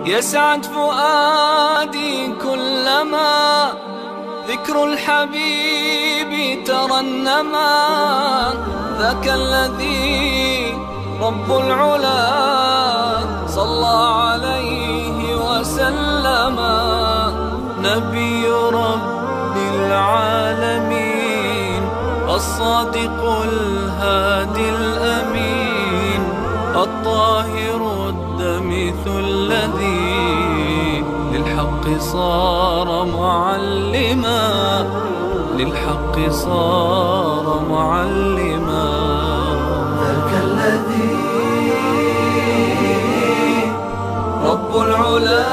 يسعد فؤادي كلما ذكر الحبيب ترنما، ذاك الذي رب العلا صلى عليه وسلم، نبي رب العالمين الصادق الهادي الأمين الطاهر الدمث الذي للحق صار معلما، للحق صار معلما، ذاك الذي رب العلا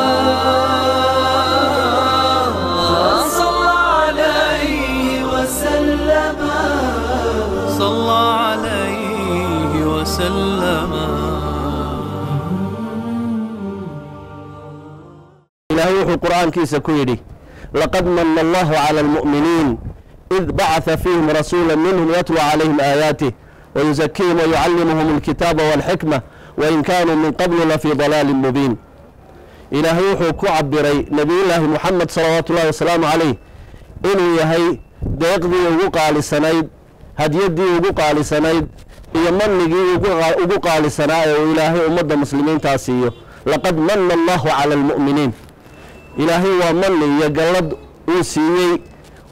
صلى عليه وسلم، صلى عليه وسلم. Ilaahay wuxuu Qur'aankiisa ku yidhi: "Laqad mana Allahu cala almu'miniin id bacatha fiihim rasuula minhum yatluu calayhim aayaatih wayuzakiihim wayucallimuhum alkitaaba walxikma wain kaanuu min qablu lafii dalaalin mubiin." Ilaahay wuxuu ku cabiray Nebiyullaahi Moxamed salawaatu ullahi wasalaamu calayh inuu yahay deeqdii ugu qaalisanayd, hadyaddii ugu qaalisanayd iyo manigii ugu qaalisanaa ee uu Ilaahay ummadda muslimiintaa siiyo. "Laqad mana Allahu cala almu'miniin." Ilaahay waa mani iyo gallad uu siiyey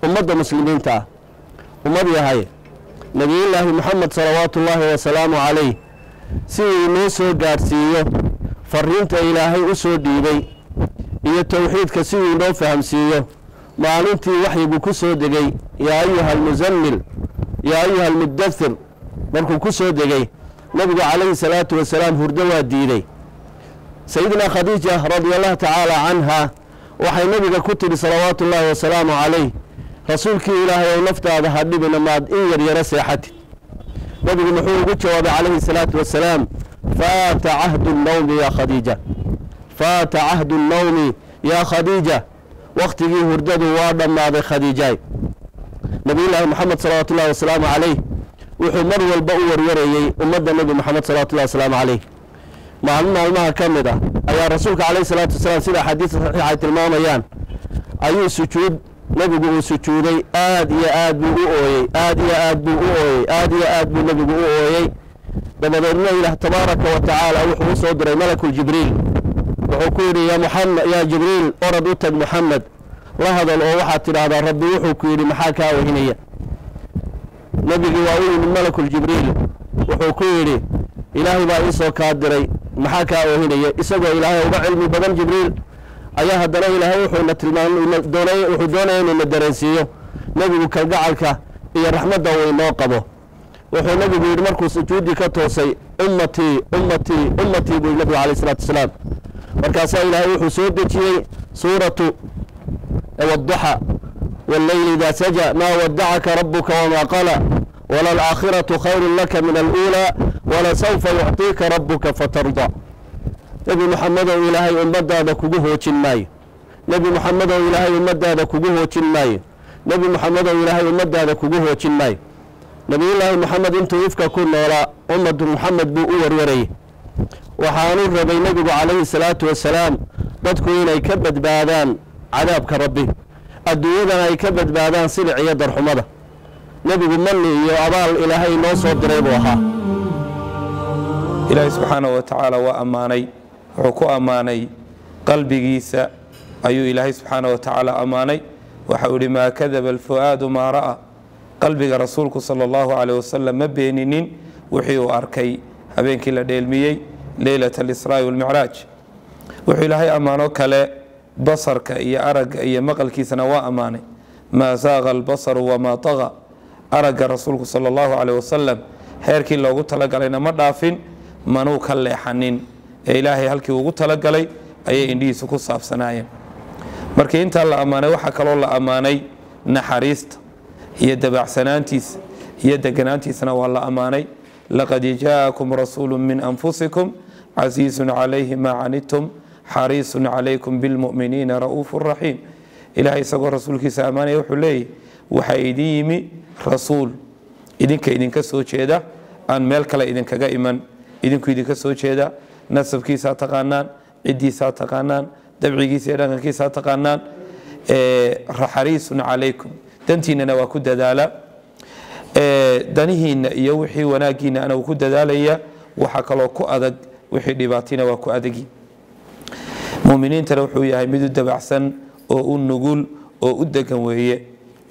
ummadda muslimiinta ah. Ummad yahay, Nebiyullaahi Moxamed salawaatu ullaahi wasalaamu calayh si uu inoo soo gaadhsiiyo fariinta Ilaahay u soo dhiibay iyo towxiidka, si uu inoo fahamsiiyo, maalintii waxyigu ku soo degay "Yaa ayuha almuzammil, yaa ayuha almudathir" markuu ku soo degay, Nebigu calayhi salaatu wasalaam hurdo waa diiday. Sayidina Khadiija radia Allahu tacaala canha waxay Nebiga ku tidhi salawaatu ullaahi wasalaamu calayh: "Rasuulkii Ilaahay ow, naftaada ha dhibina, maad in yar yaro seexatid?" Nebigu muxuu ugu jawaabay calayhi salaatu wasalaam? "Faata cahdu nnawmi yaa Khadiija, faata cahdu nnawmi yaa Khadiija." Wakhtigii hurdadu waa dhammaaday, Khadiijaay. Nabiyullaahi Moxamed salawaatu ullahi wasalaamu calayh wuxuu mar walba u warwarayey ummadda Nebi Moxamed salawatu ullahi wasalaamu calayh. Maalin maalmaha ka mid ah ayaa Rasuulka calayhi salaatu wasalaam, sida axaadiista saxiixa ay tilmaamayaan, ayuu sujuud Nebigu uu sujuuday. Aad iyo aad buu u ooyey, aad iyo aad buu u ooyey, aad iyo aad buu Nebigu u ooyey. Dabadeedna Ilaah tabaaraka wa tacaala wuxuu u soo diray Malakul Jibriil. Wuxuu ku yidhi: "Ya Muxamed, yaa Jibriil, orad u tag Muxamed, la hadal oo waxaad tidhaahdaa Rabbi wuxuu ku yidhi: maxaa kaa ohinaya?" Nebigii waa u yimid Malakul Jibriil. Wuxuu ku yidhi: "Ilaahay baa iisoo kaa diray, maxaa kaa oohinaya?" Isagoo Ilaahay uga cilmi badan Jibriil ayaa haddana Ilaahay wuxuuna tilmaamdoonay, wuxuu doonaya inuuna dareensiiyo Nebigu kalgacalka iyo raxmadda uu inoo qabo. Wuxuu Nebigu yidhi markuu sujuuddii ka toosay: "Ummatii, ummatii, ummatii," buu yidhi Nebigu calayh isalaatu wasalaam. Markaasaa Ilaahay wuxuu soo dejiyey suuratu Wadduxa: "Walleyli idaa saja, maa waddacaka rabbuka wamaa qala, walalaakhiratu khayru laka min aluulaa, walasawfa yucطiika rabbuka fatarda." Nebi Moxamedow, Ilaahay ummadaada kugu hoojin maayo. Nebi Moxamedow, Ilaahay ummadaada kugu hoojin maayo. Nebi Moxamedow, Ilaahay ummadaada kugu hoojin maayo. Nebiyullaahi Moxamed intuu ifka ku noolaa ummadu Moxamed buu u warwarayey. Waxaanu rabay Nebigu calayhi salaatu wasalaam dadku inay ka badbaadaan cadaabka Rabbi, adduunyadana ay ka badbaadaan silic iyo darxumada. Nebigu mani iyo abaal Ilaahay noo soo diray buu ahaa. Ilaahay subxaana wa tacaala waa ammaanay. Wuxuu ku ammaanay qalbigiisa ayuu Ilaahay subxaana wa tacaala ammaanay. Waxau ihi: "Maa kadaba alfu'aadu maa ra'a." Qalbiga Rasuulku sala Allahu caleyh wasalam ma beeninin wixii uu arkay habeenkii la dheelmiyey, leylat alisraa'i walmicraaj. Wuxuu Ilaahay ammaano kale basarka iyo aragga iyo maqalkiisana waa ammaanay: "Maa saaqa albasaru wamaa taqa." Aragga Rasuulku sala Allahu caleyh wasalam heerkii loogu talagalayna ma dhaafin, manuu ka leexanin, ee Ilaahay halkii ugu talagalay ayay indhihiisu ku saabsanaayeen. Markii intaa la ammaanay, waxaa kaloo la ammaanay naxariista iyo dabacsanaantiisa iyo deganaantiisana waa la ammaanay: "Laqad jaa'akum rasuulu min anfusikum casiizun calayhi maa canidtum xariisun calaykum bilmu'miniina ra'uufu raxiim." Ilahay isagoo rasuulkiisa ammaanaya wuxuu leeyahy: waxaa idin yimi rasuul idinka idinka soo jeeda, aan meel kale idinkaga iman, idinku idinka soo jeeda, nasabkiisaa taqaanaan, Ciddiisaa taqaanaan, dabcigiisa iyo dhaqankiisaa taqaanaan. Xariisun calaykum, dantiinana waa ku dadaala, danihiina iyo wixii wanaagiina ana uu ku dadaalaya. Waxaa kaloo ku adag wixii dhibaatina waa ku adagi. Muminiintana wuxuu yahay mid u dabacsan oo u nugul oo u degan weeye.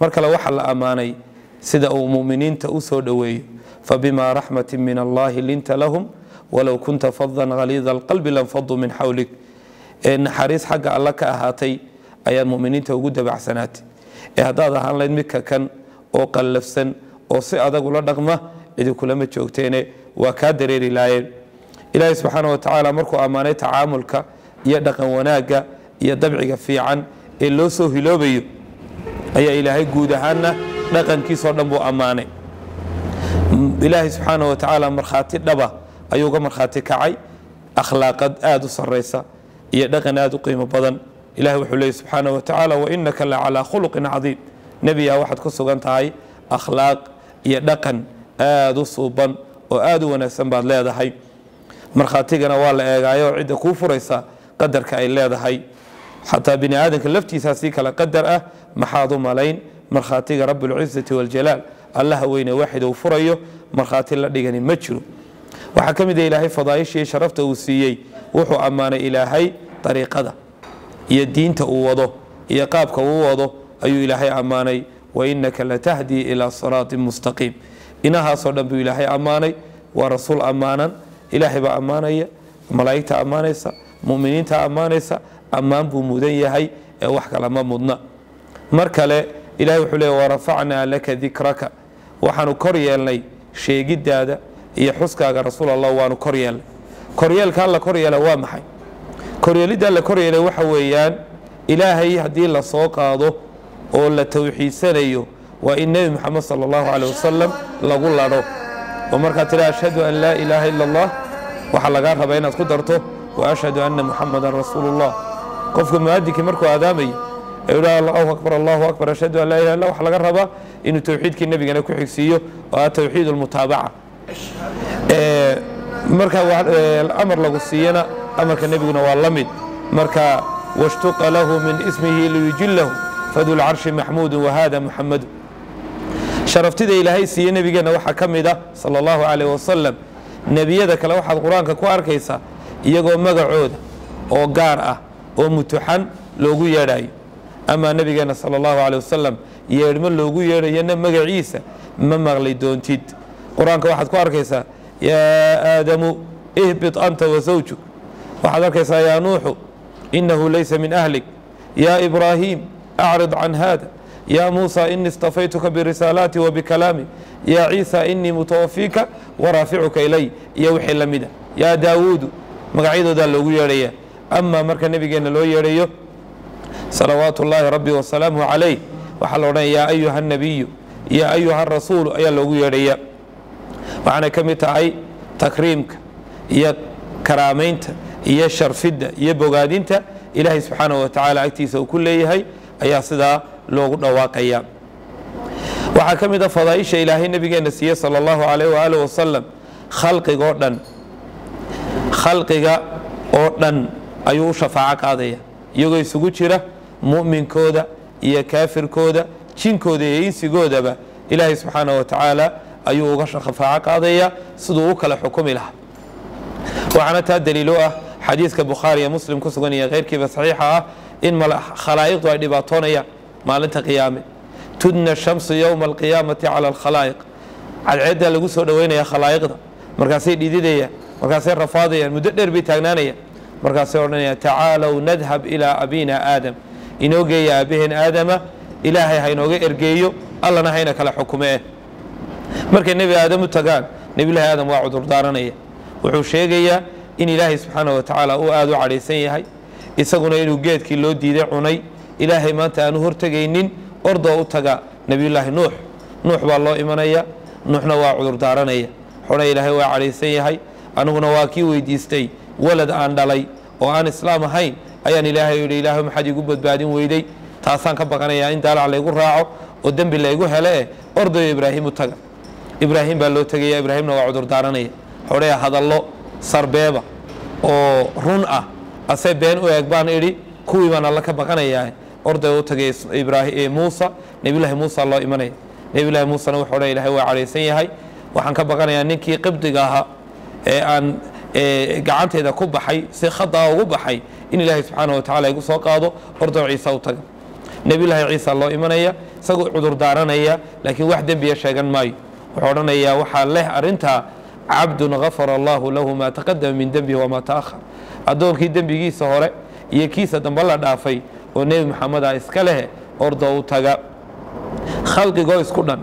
Mar kale waxaa la ammaanay sida uu muminiinta u soo dhoweeyo: "Fabimaa raxmatin min Allahi linta lahum, walow kunta fadan haliida alqalbi lanfaduu min xawlik." Ee naxariis xagga Alla ka ahaatay ayaad muminiinta ugu dabacsanaatay, ee haddaad ahaan lahayd midka kan oo qallafsan oo si adag ula dhaqma, cidi kulama joogteene, waa kaa dareeri laayeen. Ilaahay subxaana wa tacaala markuu ammaanay tacaamulka iyo dhaqan wanaagga iyo dabciga fiican ee loo soo hiloobayo, ayaa Ilaahay guud ahaanna dhaqankiisoo dhan buu ammaanay. Ilaahay subxaana wa tacaala markhaati dhaba ayuu uga markhaati kacay akhlaaqad aada u sarraysa iyo dhaqan aada u qiimo badan. Ilahay wuxuu leeyay subxaana wa tacaala: "Wainaka la calaa khuluqin cadiim." Nebiyaa, waxaad ku sugan tahay akhlaaq iyo dhaqan aada u suuban oo aada u wanaagsan baad leedahay. Markhaatigana waa la eegaayo, cidda kuu furaysa qadarka ay leedahay. Xataa bini aadamka laftiisaa sii kala qadar ah, maxaad u malayn markhaatiga Rabilcizati waljalaal, Allaha weyne waaxid uu furayo? Markhaati la dhigani ma jiro. Waxaa ka mid ah Ilaahay fadaaishii sharafta uu siiyey, wuxuu ammaanay Ilaahay dariiqada iyo diinta uu wado iyo qaabka uu wado ayuu Ilaahay ammaanay: "Wainaka latahdii ilaa siraatin mustaqiim." Inahaasoo dhan buu Ilaahay ammaanay. Waa rasuul ammaanan, Ilaahay baa ammaanaya, malaa'igta ammaanaysa, muminiinta ammaanaysa. Ammaan buu mudan yahay ee wax kale ma mudna. Mar kale Ilahay wuxuu leey: "Warafacnaa laka dikraka." Waxaanu kor yeelnay sheegidaada iyo xuskaaga, rasuul Allah, waanu kor yeelnay. Koryeelkaa la kor yeela waa maxay? Koryeeliddaa la kor yeelay waxa weeyaan, Ilaahay haddii la soo qaado oo la towxiidsanayo, waa in Nebi Moxamed sala Allahu caleyh wasalam lagu ladho. Oo markaad tidha "Ashhadu an laa ilaaha ila Allah", waxaa lagaa rabaa inaad ku darto "Wa ashhadu anna Muxamadan rasuulullah". Qofka muadinkii markuu aadaamayo ee yidhaha "Allahu akbar, Allahu akbar, ashhadu an laa ilaha illa", waxaa laga rabaa inuu towxiidkii nebigana ku xigsiiyo, oo ah towxiid almutaabaca. Marka amar lagu siiyana, amarka nebiguna waa la mid. Marka "Washtuqa lahu min ismihi liyujilahu, fadu lcarshi maxmuudu wahada Muxamadu". Sharaftida Ilaahay siiye nebigeenna waxaa ka mid ah sala Allahu calayh wasalam, nebiyada kale waxaad Qur-aanka ku arkaysaa iyagoo magacooda oo gaar ah oo mutuxan loogu yeedhayo. Amaa nebigeenna sala Allahu caleyh wasalam, yeedhmo loogu yeedhayona magaciisa ma maqli doontid. Qur-aanka waxaad ku arkaysaa "Yaa Aadamu ihbit anta wa zawjuk", waxaad arkaysaa "Yaa Nuuxu inahu laysa min ahlik", "Yaa Ibraahiim acrid can hada", "Yaa Muusa inii istafaytuka birisaalaati wa bikalaami", "Yaa Ciisa inii mutawafiika waraaficuka ilay", iyo wixii la mida, "Yaa Daawuudu". Magacyadoodaa loogu yeedhaya. Amaa marka nebigeenna loo yeedhayo salawaatu ullaahi rabbi wasalaamuhu calayh, waxaa la odhanaya "Yaa ayuha nabiyu", "Yaa ayuha rasuulu" ayaa loogu yeedhaya. Waxaanay ka mid tahay takriimka iyo karaamaynta iyo sharfidda iyo bogaadinta Ilaahay subxaanahu wa tacaala agtiisa uu ku leeyahay ayaa sidaa loogu dhawaaqaya. Waxaa ka mid a fadaaisha Ilaahay nebigeenna siiye sala Allahu calayh waaalih wasalam, khalqigoo dhan, khalqiga oo dhan ayuu u shafaaco qaadaya, iyagoo isugu jira mu'minkooda iyo kaafirkooda, jinkooda iyo insigoodaba. Ilaahay subxaanahu wa tacaala ayuu uga shafaaco qaadaya siduu u kala xukumi lahaa. Waxaana taa daliilo ah xadiiska Bukhaari iyo Muslim ku sugan iyo keyrkiiba saxiixa ah, in khalaa'iqdu ay dhibaatoonayaan maalinta qiyaame. "Tudna shamsu yowma alqiyaamati cala alkhalaa'iq." Cadceeddaa lagu soo dhoweynaya khalaa'iqda, markaasay dhididayaan, markaasay rafaadayaan, muddo dheer bay taagnaanayaan. Markaasay odhanayaan: "Tacaalow nadhab ilaa abina Aadam." Inoo geeya aabaheen Aadama, Ilaahay ha inooga ergeeyo, Allana hayna kala xukumee. Markay Nebi Aadam u tagaan, Nebiyullahi Aadam waa cudurdaaranaya. Wuxuu sheegayaa in Ilaahay subxaana wa tacaala uu aada u cadhaysan yahay, isaguna inuu geedkii loo diiday cunay, Ilaahay maanta aanu hortegaynin. Ordoo u taga Nebiyullaahi Nuux. Nuux baa loo imanaya. Nuuxna waa cudurdaaranaya, xuna Ilaahay waa cadhaysan yahay, aniguna waa kii weydiistay walad aan dhalay oo aan islaam ahayn ayaan Ilaahay yidhi, "Ilaahay, maxaad iigu badbaadin weyday?" Taasaan ka baqanayaa in daalac laygu raaco oo dembi laygu hele. Eh, ordayo Ibraahim u taga. Ibraahim baa loo tegaya. Ibraahimna waa cudurdaaranaya, xodhaya hadallo sarbeeba oo run ah. Ase been u eeg baan idhi, kuwii baan Alla ka baqanayaa. Orday u tagay Ibraahim, Muusa, Nebiyullaahi Muusa loo imanaya. Nebiyullaahi Muusena wuxuu odhan: Ilahay waa cadhaysan yahay, waxaan ka baqanayaa ninkii Qibdiga ahaa ee aan gacanteeda ku baxay, si khadaa ugu baxay, in Ilaahay subxaana wa tacala igu soo qaado. Ordoo Ciisa u taga. Nebiyullaahi Ciisa loo imanaya, isagoo cudur daaranaya, laakiin wax dembiya sheegan maayo. Wuxuu odhanayaa: waxaa leh arrintaa cabdun gafara Allahu lahu maa taqadama min dembihi wamaa ta'ahar, addoonkii dembigiisa hore iyo kiisa dambe la dhaafay oo Nebi Maxamed ah iska leh. Ordoo u taga. Khalqigoo isku dhan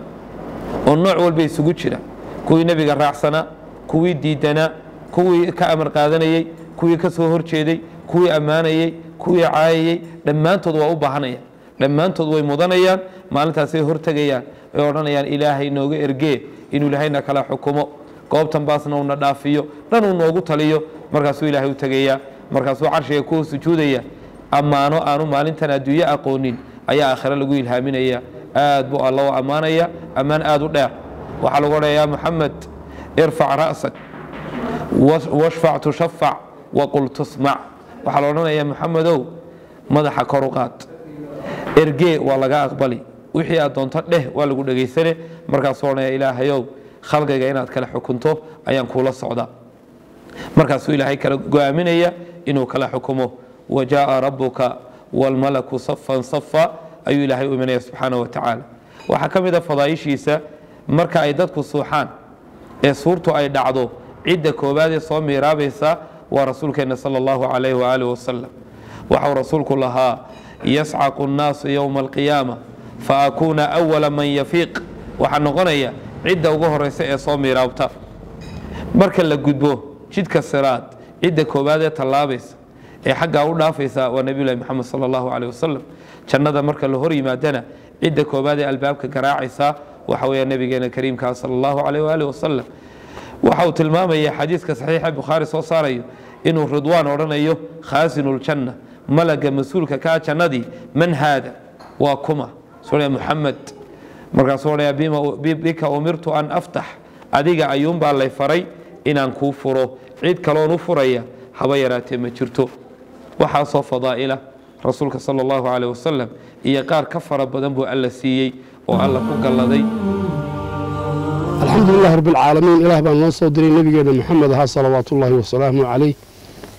oo nooc walba isugu jira, kuwii nebiga raacsanaa, kuwii diidanaa, kuwii ka amar qaadanayey, kuwii ka soo horjeeday, kuwii ammaanayey, kuwii caayayey, dhammaantood waa u baahanayaan, dhammaantood way mudanayaan. Maalintaasay hortegayaan, way odhanayaan: Ilaahay nooga ergee inuu Ilaahayna kala xukumo, goobtan baasna uuna dhaafiyo, dhan uu noogu taliyo. Markaasuu Ilaahay u tegayaa, markaasuu carshiga ku sujuudaya. Ammaano aanu maalintan adduunye aqoonin ayaa aakhire lagu ilhaaminaya. Aad buu Alla u ammaanaya, ammaan aad u dheer. Waxaa lagu odhanaya: Yaa Muxamed, irfac ra'sak washfac tushafac waqul tusmac. Waxaa la odhanaya: Muxamedow, madaxa kor u qaad, ergee, waa laga aqbali, wixii aad doonto dheh, waa lagu dhegaysane. Markaasuu odhanaya: Ilaahayow, khalqiga inaad kala xukunto ayaan kuula socdaa. Markaasuu Ilaahay kala go-aaminaya inuu kala xukumo. Wajaaa rabuka wاlmalaku safan safa ayuu Ilaahay u imanaya subxaanaه wa tacaala. Waxaa ka mid a fadaaishiisa, marka ay dadku suuxaan ee suurtu ay dhacdo, cidda koowaad ee soo miiraabaysa waa rasuulkeena sala اllahu calayh waaalih wasalam. Waxau rasuulku lahaa: yascaqu الnaasu yowma alqiyaama faakuuna awala man yafiiq. Waxaa noqonaya cidda ugu horeysa ee soo miiraabta. Marka la gudbo jidka siraad, cidda koowaad ee tallaabaysa ee xaggaa u dhaafaysa waa Nebiyullahi Moxamed sala allahu caleyh wasalam. Jannada marka la hor yimaadana, cidda koowaad ee albaabka garaacaysa waxa weeya nabigeena kariimkaa sala allahu caleyh waaalih wasalam. Waxa uu tilmaamaya xadiiska saxiixa Bukhaari soo saarayo inuu Ridwaan odhanayo, khaasinuljanna, malaga mas-uulka kaa jannadii: man haada? Waa kuma? Soo Muxamed. Markaasuu odhanaya: bika umirtu an aftax, adiga ayuunbaa lay faray inaan kuu furo, cid kaloon u furaya haba yaraatee ma jirto. Waxaasoo fadaa'ila rasuulka sala allahu caleyh wasalam iyo qaar ka fara badan buu Alla siiyey oo Alla ku galladay. Alxamdu lilahi rabbi alcaalamiin. Ilaah baa noo soo diray nebigeena Maxamed ahaa, salawaatuullaahi wasalaamu caleyh.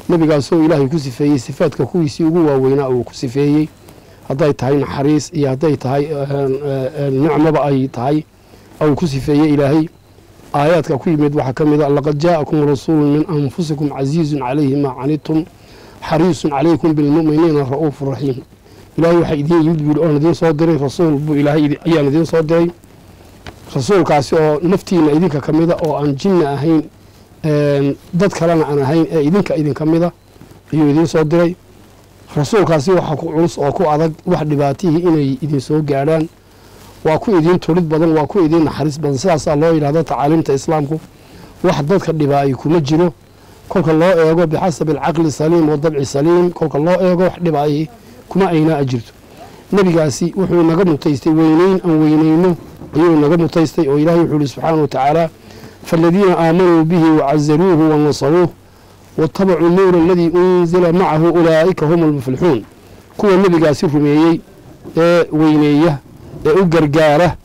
Nebigaasoo Ilaahay ku sifeeyey sifaadka kuwiisii ugu waaweynaa uu ku sifeeyey, hadday tahay naxariis iyo hadday tahay nicmaba ay tahay uu ku sifeeyey Ilaahay. Aayaadka ku yimid waxaa ka mid a: laqad jaa'akum rasuulu min anfusikum casiizun calayhi maa canidtum xariisun calaykum bilmu'miniina ra'uufu raxiim. Ilaahay waxaa idiin yimid buu oon idiin soo diray rasuul buu Ilaahay ayaan idiin soo diray, rasuulkaasi oo naftiina idinka ka mida, oo aan jinna ahayn, dad kalena aan ahayn, ee idinka idinka mida ayuu idiin soo diray. Rasuulkaasi waxaa ku culus oo ku adag wax dhibaatihii inay idinsoo gaadhaan. Waa ku idiin turid badan, waa ku idiin naxariis badan. Sidaasaa loo yidhahda tacaaliimta islaamku, wax dadka dhibaay kuma jiro kolka loo eego bixasabi alcaqli saliim wa dabci saliim. Kolka loo eego, wax dhibaay kuma aynaa ajirto. Nebigaasi wuxuu naga mutaystay weyneyn aan weyneyno ayuu naga mutaystay, oo Ilahay wuxuu ihi subxaana wa tacaala: faaladiina aamanuu bihi wacazaruuhu wanasaruuh watabacuu nuura aladii unzila macahu ulaa'ika hum almuflixuun. Kuwa nebigaasi rumeeyey ee weyneeya ee u gargaara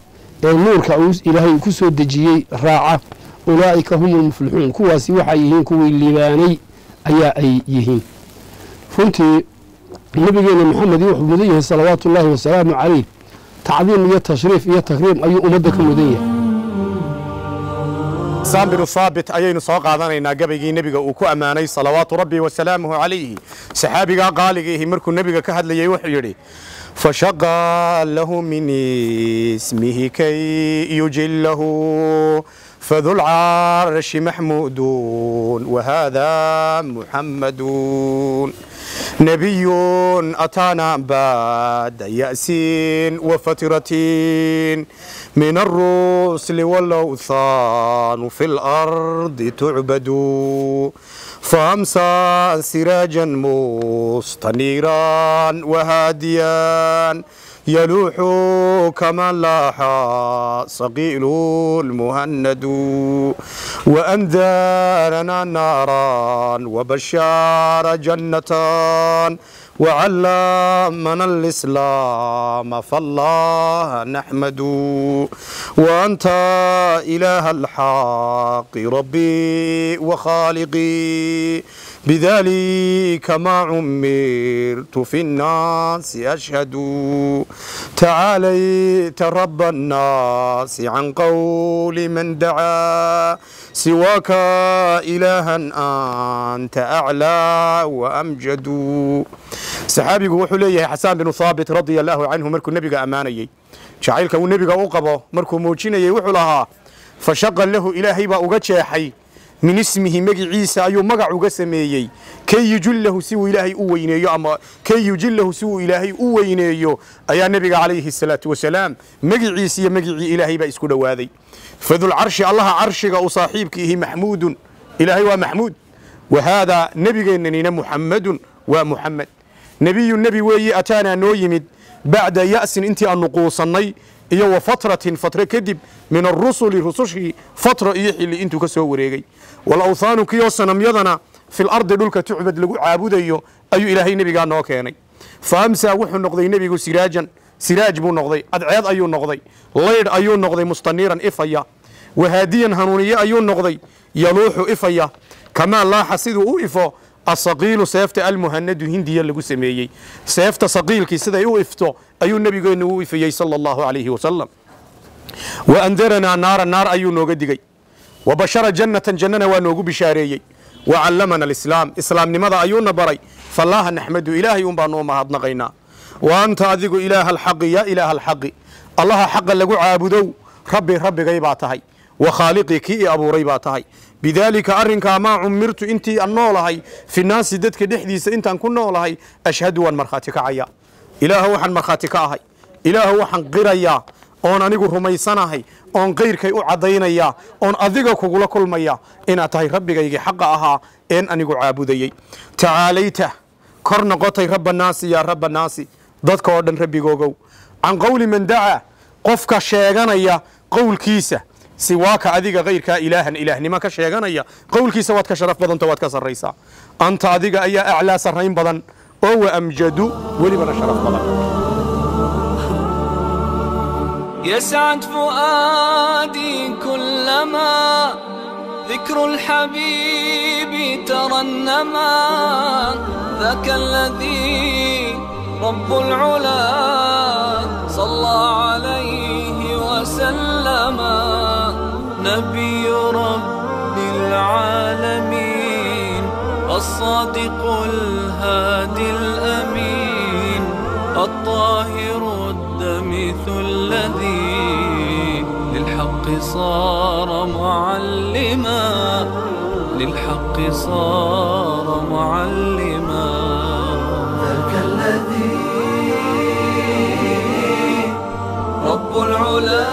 ee nuurka uu Ilaahay ku soo dejiyey raaca, ulaa'ika hum almuflixuun, kuwaasi waxay yihiin kuwii liibaanay ayaa ay yihiin. Runtii nabigeena Maxamed wuxuu mudan yahay, salawaatu ullaahi wasalaamu caleyh, tacdiim iyo tashriif iyo takriim ayuu ummadda ka mudan yahay. Xasaan binu Saabit ayaynu soo qaadanaynaa, gabaygii nebiga uu ku ammaanay, salawaatu rabbi wasalaamuhu calayhi. Saxaabigaa qaaligiihi markuu nebiga ka hadlayey wuxuu yidhi: fashaqa lahu min ismihi kay yujilahu fadu lcarshi maxmuudun wahada muxammadun nabiyun ataana bada ya'sin wafatratin min الرسل والأوثان في الأرض تعبد، فأمسى سراجا مستنيرا وهاديا. يلوح كما لاح صقيل المهند وأنذرنا نارا وبشار جنة وعلمنا الإسلام فالله نحمد وأنت إله الحق ربي وخالقي بذلك ما عمرت في الناس أشهد تعاليت رب الناس عن قول من دعا سواك إلها أنت أعلى وأمجد. saxaabigu wuxuu leeyahay Xasaan bin Thaabit radiyallahu anhu markuu nabiga amaanayay jacaylka uu nabiga u qabo markuu muujinayay wuxuu lahaa fashaqa lahu ilaahay baa uga jeexay min ismihi magaciisa ayuu magac uga sameeyey kay yujillahu si uu ilaahay u weyneeyo ama kay yujillahu si uu ilaahay u weyneeyo ayaa nabiga calayhi salaatu wasalaam magaciisa iyo magacii ilaahay baa isku dhawaaday. Fadul carshi allaha carshiga u saaxiibkiihi maxmuudun ilaahay waa maxmuud wahaadaa nabigeennanina muxammadun waa muxamed nebiyu nebi weeye ataanaa noo yimid bacda ya'sin intii aanu quusannay iyo wa fatratin fatre kadib min arusuli rusushii fatra iyo xilli intuu ka soo wareegay. Walawthaanu kiyoo sanamyadana fil ardi dhulka tucbad lagu caabudayo ayuu ilaahay nebigaa noo keenay. Fa amsaa wuxuu noqday nebigu siraajan siraaj buu noqday cadceed ayuu noqday laydh ayuu noqday mustaniiran ifaya wahaadiyan hanuuniye ayuu noqday yaluuxu ifaya kamaa laaxa siduu u ifo asaqiilu seefta almuhanadu hindiya lagu sameeyey seefta saqiilkii siday u ifto ayuu nabigeennu u ifayey sala allahu calayhi wasalam. Wa andaranaa naara naar ayuu nooga digay wa bashara jannatan jannana waa noogu bishaareeyey wa callamana alislaam islaamnimada ayuuna baray fallaaha naxmadu ilaahay un baanu u mahadnaqaynaa. Wa anta adigu ilaaha alxaqi yaa ilaaha alxaqi allaha xaqa lagu caabudow rabbi rabbigay baa tahay wa khaaliqii kii i abuuray baa tahay bidaalika arrinkaa maa cumirtu intii aan noolahay fi naasi dadka dhexdiisa intaan ku noolahay ashhadu waan markhaati kacaya. Ilaahu waxaan markhaati ka ahay ilaahu waxaan qirayaa oon anigu rumaysanahay oon qayrkay u caddaynayaa oon adiga kugula kulmaya inaad tahay rabbigaygii xaqa ahaa een anigu caabudayey. Tacaalayta kor noqotay rabba naasi yaa rabba naasi dadka oo dhan rabbigoogow can qowli man dacaa qofka sheeganaya qowlkiisa siwaaka adiga kayrkaa ilaahan ilaahnimo ka sheeganaya qowlkiisa waad ka sharaf badanta waad ka sarraysaa. Anta adiga ayaa aclaa sarrayn badan oo wa amjadu welibana sharaf badan. يسعد فؤادي كلما ذكر الحبيب ترنما ذاك الذي رب العلا صلى عليه وسلم نبي رب العالمين الصادق الهادي الأمين الطاهر الدمث الذي للحق صار معلما للحق صار معلما ذاك الذي رب العلا.